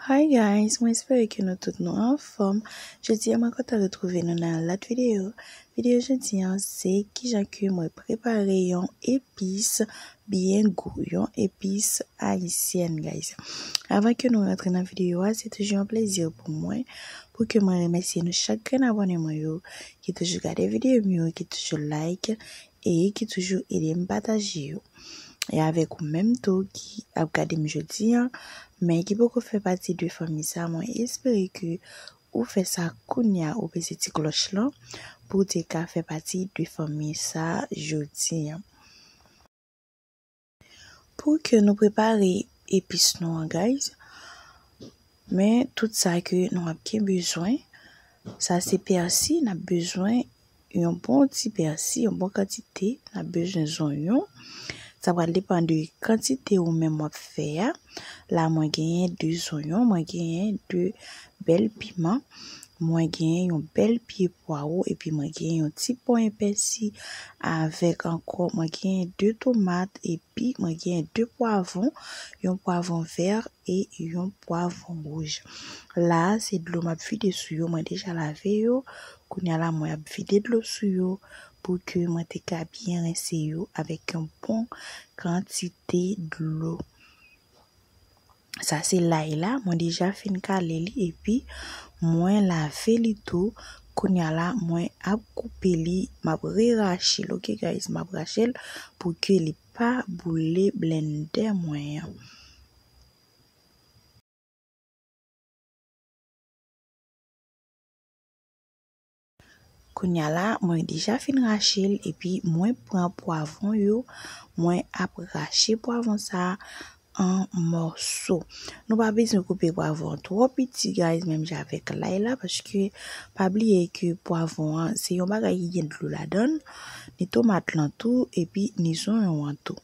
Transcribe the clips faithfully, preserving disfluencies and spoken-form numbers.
Hi guys, mwen espere ke nou tout nou anfòm. Jodi a mwen kontan retwouve nou nan yon lòt videyo. Videyo jodi a se kijan ke mwen prepare yon epis byen gou, yon epis ayisyèn guys. Avan ke nou rantre nan videyo a, se toujou yon plezi pou mwen pou ke mwen remèsye nou chak grenn abòne mwen yo ki toujou gade videyo m yo, ki toujou like e ki toujou ede m pataje yo. E avèk ou menm tou ki ap gade m jodi a, men ki poko fè pati de fanmi sa, mwen espere ke ou fè sa kounye a, ou peze ti klòch lan pou w te ka fè pati de fanmi sa jodi a. Pou ke nou prepare epis nou an, guys, men tout sa ke nou ap gen bezwen, sa se pèsi, n ap bezwen yon bon ti pèsi, yon bon kantite, n ap bezwen zonyon. Sa pral depann de kantite ou menm w ap fè a. La, mwen genyen de zonyon, mwen genyen de bèl piman, mwen genyen yon bèl pye pwawo, epi mwen genyen yon ti ponyen pèsi avèk ankò, mwen genyen de tomat, epi mwen genyen de pwavwon, yon pwavwon vè e yon pwavwon wouj. La a, se dlo m ap vide sou yo, mwen deja lave yo. Kounye a la, mwen ap vide dlo sou yo pou ke mwen te ka byen rense yo avèk yon bon kantite dlo. Sa se lay la, mwen deja fin kale li epi mwen lave li tou. Kounye a la, mwen ap koupe li, m ap rerache l, oke guys, m ap rache l pou ke li pa boule blendè mwen an. Kounye a la, mwen deja fin rache l, epi mwen pran pwavwon yo, mwen ap rache pwavwon sa a an mòso. Nou pa bezwen koupe pwavwon an twò piti, guys, menm jan avèk lay la, paske pa bliye ke pwavwon an, se yon bagay ki gen dlo ladan l, ni tomat lan tou, epi ni zonyon an tou.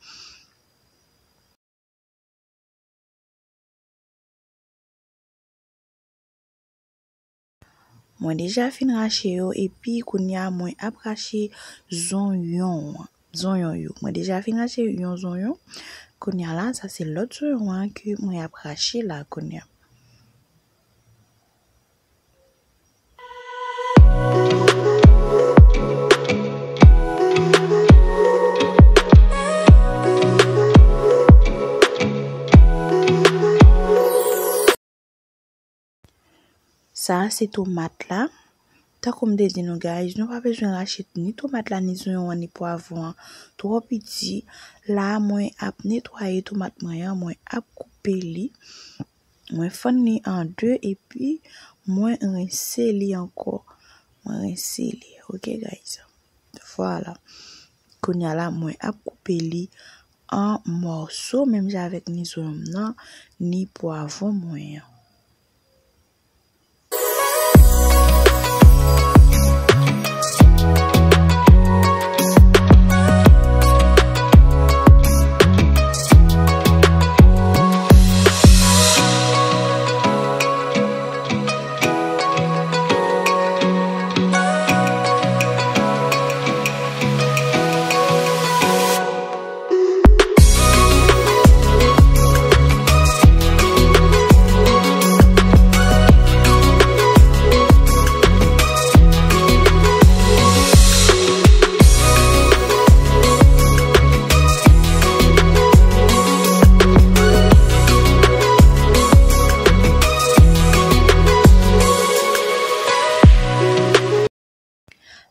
Mwen deja fin rache yo, epi kounye a mwen ap rache zonyon an, zonyon yo. Mwen deja fin rache yon zonyon. Kounye a la, sa se lòt zonyon an ke mwen ap rache la kounye a. Sa a se tomat la. Tankou m te di nou, guys, nou pa bezwen rache ni tomat la, ni zonyon an, ni pwavwon an twò piti. La a, mwen ap netwaye tomat mwen an, mwen ap koupe li. Mwen fann li an de epi mwen rense li ankò. Mwen rense li, oke, guys? Vwala. Kounye a la, mwen ap koupe li an mòso, menm jan avèk ni zonyon m nan, ni pwavwon mwen an.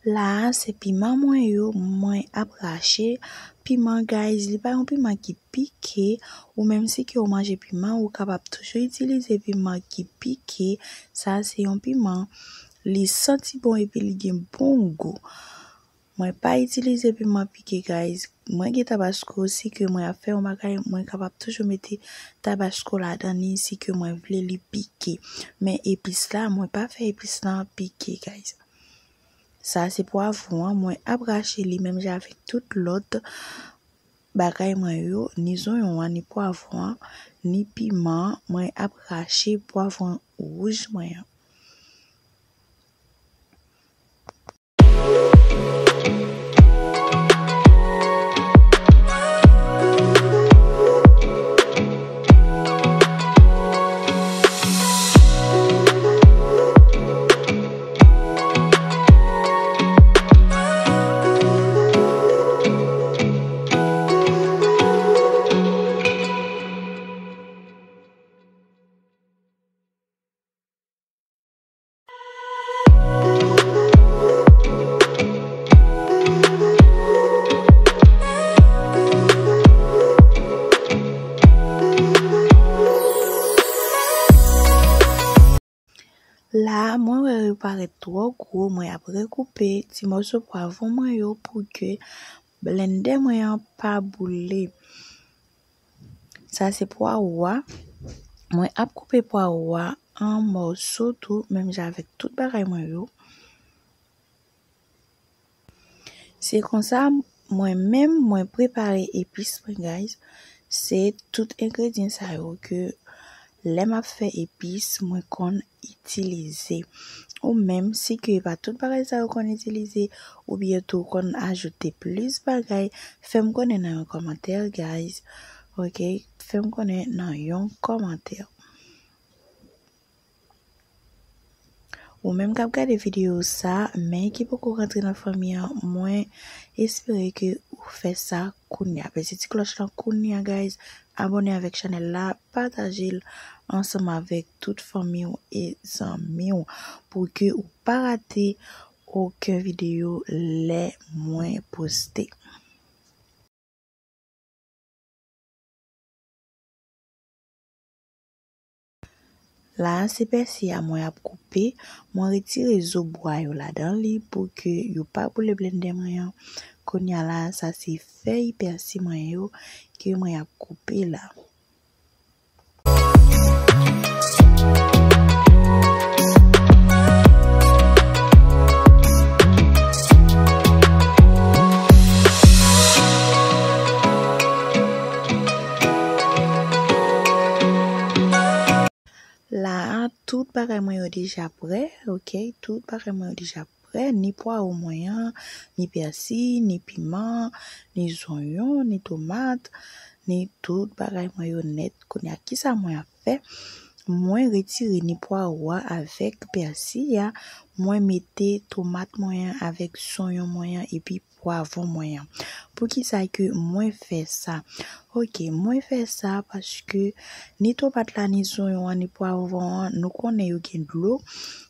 La a, se piman mwen yo, mwen ap rache. Piman, guys, li pa yon piman ki pike. Ou menm si ke w manje piman, ou kapab toujou itilize piman ki pike. Sa se yon piman, li santi bon epi li gen bon gou. Mwen pa itilize piman pike, guys. Mwen gen tabasko, si ke mwen ap fè yon bagay, mwen kapab toujou mete tabasko ladan li, si ke mwen vle li pike. Men epis la, mwen pa fè epis la pike, guys. Sa se pwavwon an, mwen ap rache li menm jan avèk tout lòt bagay mwen yo, ni zonyon an, ni pwavwon an, ni piman an, mwen ap rache pwavwon wouj mwen an. La, mwen wè yo parèt twò gwo, mwen ap rekoupe ti mòso pwavwon mwen yo pou ke blendè mwen an pa boule. Sa se pwawo a. Mwen ap koupe pwawo a an mòso tou, menm jan avèk tout bagay mwen yo. Se konsa, mwen menm, mwen prepare epis mwen, guys. Se tout engredyan sa yo ke lè m ap fè epis, mwen konn itilize. Ou menm, si ke e pa tout bagay sa yo konn itilize, oubyen tou konn ajoute plis bagay, fè m konnen nan yon kòmantè, guys. Ok, fè m konnen nan yon kòmantè. Ou menm k ap gade videyo sa, men ki poko rantre nan fanmi an, mwen espere ke ou fè sa kounye a. Peze ti klòch lan kounye a, guys. Abòne avèk chanèl la, pataje l ansanm avèk tout fanmi w e zanmi w pou ke ou pa rate okenn videyo lè mwen poste. La a se pèsi a mwen ap koupe. Mwen retire zo bwa yo ladan li pou ke yo pa boule blendè mwen an. Kounye a la, sa se fèy pèsi mwen yo ke mwen ap koupe la. La a, tout bagay mwen yo deja prè, ok? Tout bagay mwen yo deja prè, ni pwawo mwen an, ni pèsi, ni piman, ni zonyon, ni tomat, ni tout bagay mwen yo nèt. Kounye a, kisa mwen ap fè? Mwen retire ni pwawo a avèk pèsi a, mwen mete tomat mwen an avèk zonyon mwen an epi pwavwon mwen an. Poukisa ke mwen fè sa? Ok, mwen fè sa paske ni tomat la, ni zonyon an, ni pwavwon an, nou konnen yo gen dlo.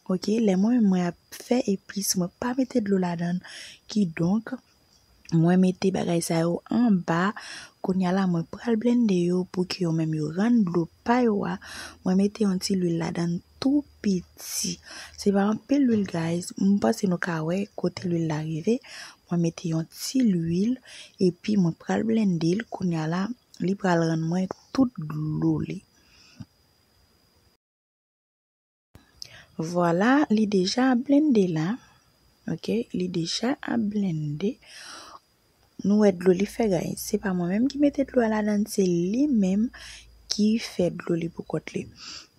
Ok, lè mwen, mwen ap fè epis, mwen pa mete dlo ladan. Kidonk, mwen mete bagay sa yo anba. Kounye a la, mwen pral blende yo pou ke yo menm yo rann dlo pa yo a. Mwen mete yon ti lwil ladan tou piti. Se pa anpil lwil, guys. M panse nou ka wè kote lwil la rive. Mwen mete yon ti lwil, epi mwen pral blende l. Kounye a la, li pral rann mwen tout dlo li. Vwala, li deja blende la. Ok, li deja ap blende. Nou wè dlo li fè, guys. Se pa mwen menm ki mete dlo a ladan, se li menm ki fè dlo li pou kont li.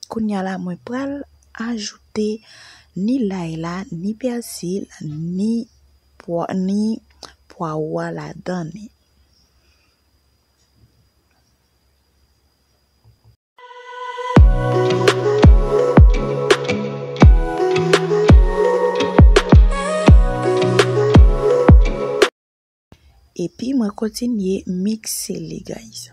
Kounye a la, mwen pral ajoute ni lay la, ni pèsi, ni pwa, ni pwawo a ladan li. Epi mwen kontinye mikse li, guys.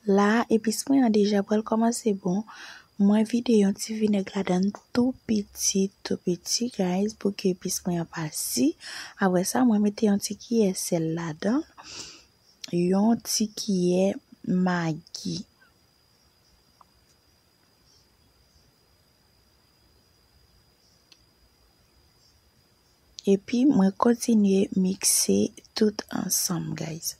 La, epis mwen an deja pral kòmanse bon. Mwen vide yon ti vinèg ladan tou piti, tou piti, guys, pou ke epis mwen an pa si. Apre sa, mwen mete yon ti kiyè sèl ladan, yon ti kiyè magi. Epi mwen kontinye mikse tout ansanm, guys.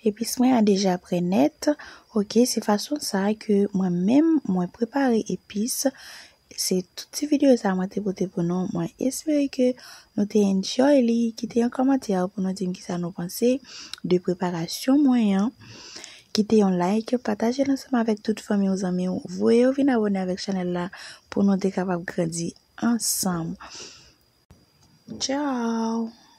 Epis mwen an deja prè nèt. Ok, se fason sa ke mwen menm mwen prepare epis. Se tout ti videyo sa mwen te pote pou nou. Mwen espere ke nou te enjoy li. Kite yon kòmantè pou nou di m kisa nou panse de preparasyon mwen an. Kite yon like, pataje l ansanm avèk tout fanmi w, zanmi w. Voye yo vin abòne avèk chanèl la pou nou te kapab grandi ansanm. Tchao!